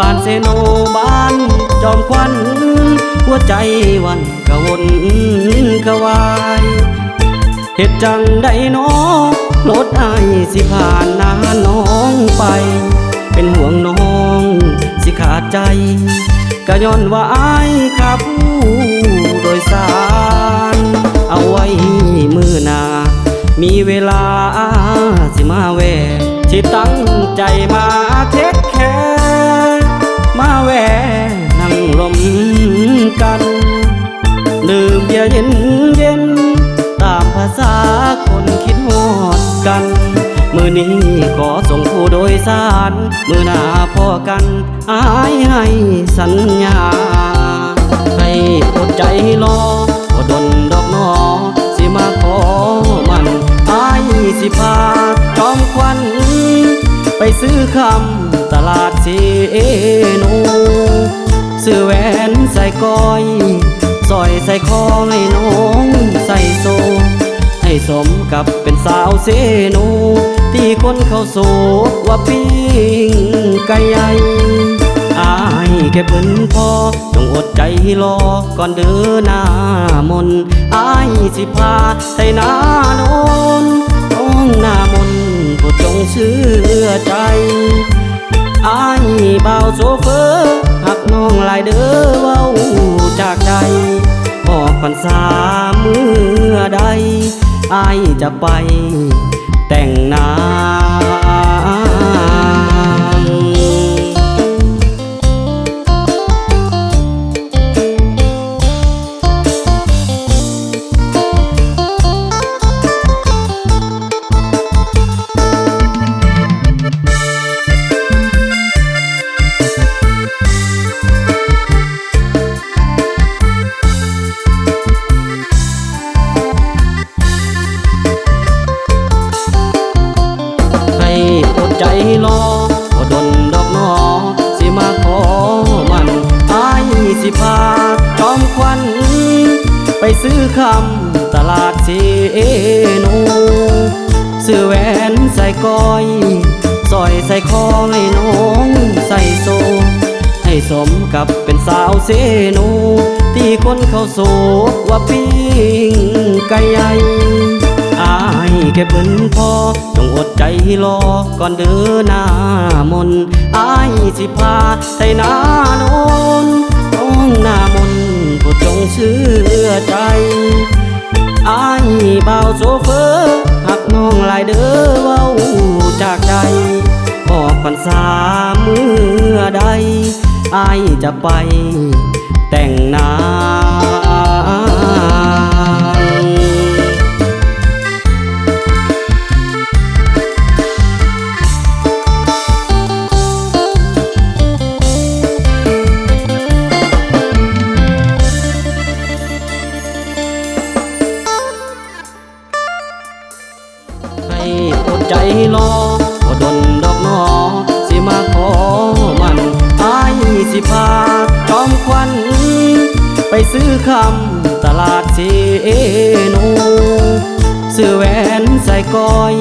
ບ້ານເຊໂນ ບ້ານຈອມຂວັນ ຫົວໃຈຫວັ່ນກະວົນກະວາຍ ເຮັດຈັ່ງໃດນໍ ລົດອ້າຍຊິຜ່ານໜ້ານ້ອງໄປ ເປັນຫ່ວງນ້ອງຊິຂາດໃຈ ກະຍ້ອນວ່າອ້າຍຂາຜູ້ໂດຍສານ ເອົາໄວ້ມື້ໜ້າ ມີເວລາຊິມາແວ່ ຊິຕັ້ງໃຈມາເທກແຄ ມາແວ່ນັ່ງລົມກັນ ດື່ມເບຍເຢັນໆ ຕາມພາສາຄົນຄິດຮອດກັນ ມື້ນີ້ຂໍສົ່ງຜູ້ໂດຍສານ ມື້ໜ້າພໍ້ກັນ ອ້າຍໃຫ້ສັນຍາ ໃຫ້ອົດໃຈລໍ ບໍ່ດົນດອກໜໍ ຊິມາຂໍໝັ້ນ ອ້າຍຊິພາຈອມຂວັນ ໄປຊື້ຄຳຕະຫຼາດເຊໂນ ຊື້ແຫວນໃສ່ກ້ອຍ ສ້ອຍໃສ່ຄໍໃຫ້ນ້ອງໃສ່ໂຊ ໃຫ້ສົມກັບເປັນສາວເຊໂນ ທີ່ຄົນເຂົາໂສດວ່າປີ້ງໄກ່ໃຫຍ່ ອ້າຍເກັບເງິນພໍ ຈົ່ງອົດໃຈລໍກ່ອນເດີໜ້າມົນ ອ້າຍຊິພາໄທໜ້າໂນນ ນ້ອງໜ້າມົນ ໂປດຈົ່ງເຊື່ອໃຈ ອ້າຍບ່າວໂຊເຟີ ຮັກນ້ອງຫຼາຍເດີເວົ້າຈາກໃຈ ອອກພັນສາເມື່ອໃດ ອ້າຍຈະໄປແຕ່ງນາງ ໃຫ້ອົດໃຈລໍ ບໍ່ດົນດອກໜໍ ຊິມາຂໍໝັ້ນ ອ້າຍຊິພາຈອມຂວັນ ໄປຊື້ຄຳຕະຫຼາດເຊໂນ ຊື້ແຫວນໃສ່ກ້ອຍ ສ້ອຍໃສ່ຄໍໃຫ້ນ້ອງໃສ່ໂຊ ໃຫ້ສົມກັບເປັນສາວເຊໂນ ທີ່ຄົນເຂົາໂສດວ່າປີ້ງໄກ່ໃຫຍ່ ອ້າຍເກັບເງິນພໍ ຈົ່ງອົດໃຈລໍກ່ອນເດີໜ້າມົນ ອ້າຍຊິພາໄທໜ້າໂນນ ນ້ອງໜ້າມົນ ໂປດຈົ່ງເຊື່ອໃຈ ອ້າຍບ່າວໂຊເຟີ ຮັກນ້ອງຫຼາຍເດີເວົ້າຈາກໃຈ ອອກພັນສາເມື່ອໃດ ອ້າຍຈະໄປແຕ່ງນາງ. ໃຫ້ອົດໃຈລໍ ບໍ່ດົນດອກໜໍ ຊິມາຂໍໝັ້ນ ອ້າຍຊິພາຈອມຂວັນ ໄປຊື້ຄຳຕະຫຼາດເຊໂນ ຊື້ແຫວນໃສ່ກ້ອຍ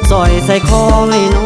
ສ້ອຍໃສ່ຄໍໃຫ້ນ້